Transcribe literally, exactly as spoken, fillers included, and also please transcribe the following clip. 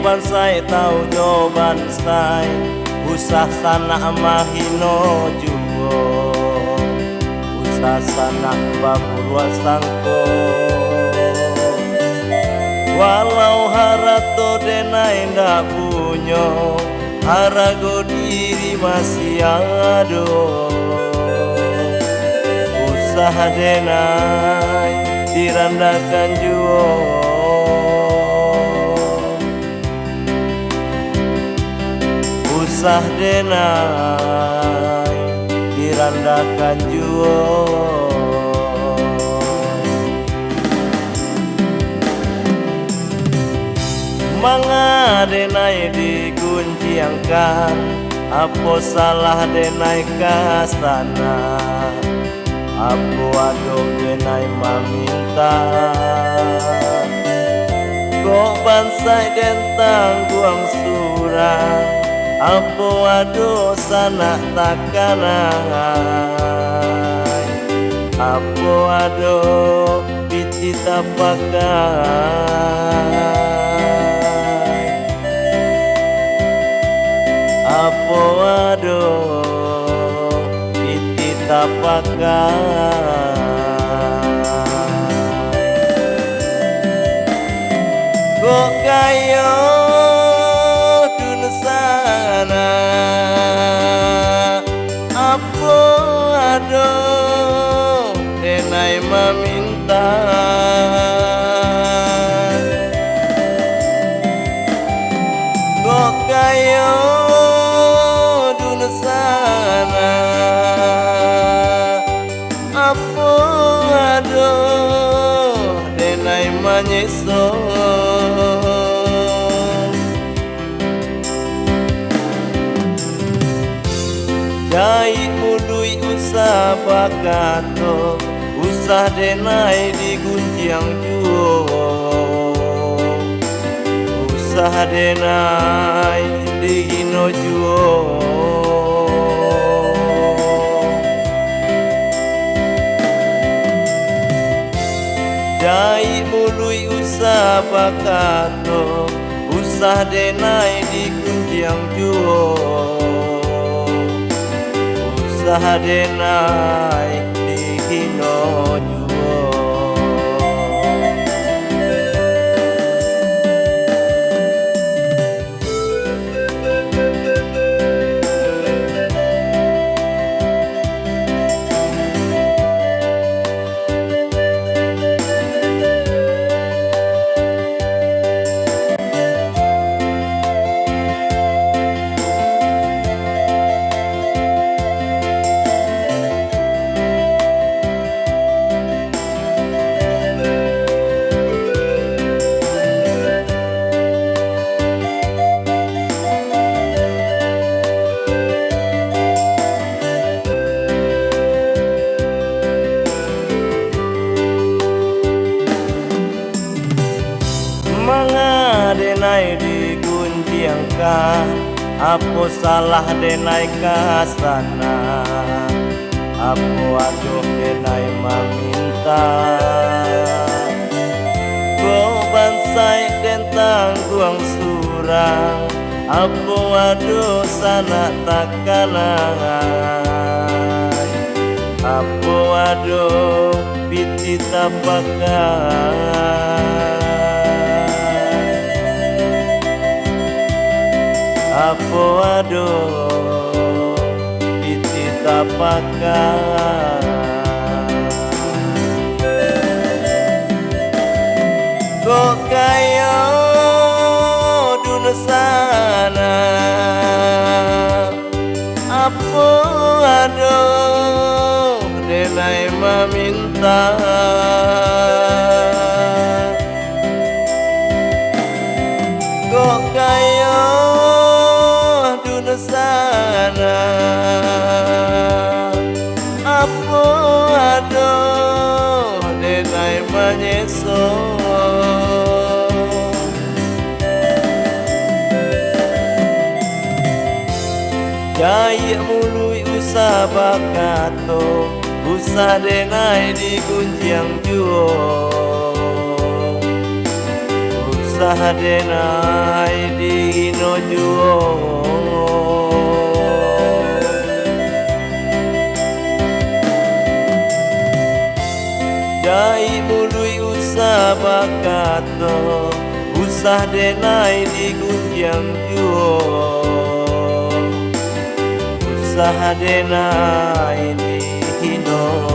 Bansaik tau jo bansaik, usah sanak mahino juo, usah sanak baburuak sangko. Walau harato denai ndak punyo, harago diri masih ado. Usah denai dirandahkan juo. Usah denai dirandahkan juo. Manga denai digunciangkan, apo salah denai ka sanak? Apo ado denai mamintak? Kok bansaik den tangguang surang, apo ado sanak takanai? Apo ado pitih tapakai? Apo ado pitih tapakai? Kok kayo dunsanak, apo ado denai mamintak? Kok kayo dunsanak, apo ado denai manyeso? Jahek muluik usah bakato, usah denai digunciang juo, usah denai dihino juo. Jahek muluik usah bakato, usah denai digunciang juo, usah denai dihino juo. Manga denai digunciangkan, apo salah denai ka sanak? Apo ado denai maminta? Kok bansaik den tangguang surang, apo ado sanak takanai? Apo ado pitih tapakai? Apo ado pitih tapakai? Kok kayo dunsanak, apo ado denai maminta? Kok kayo dunsanak, apo ado denai manyeso? Jahek muluik usah bakato, usah denai digunciang juo, usah Usah denai dihino juo. Dari muluik usah bakato, usah denai digunjiang juo. Usah denai dihino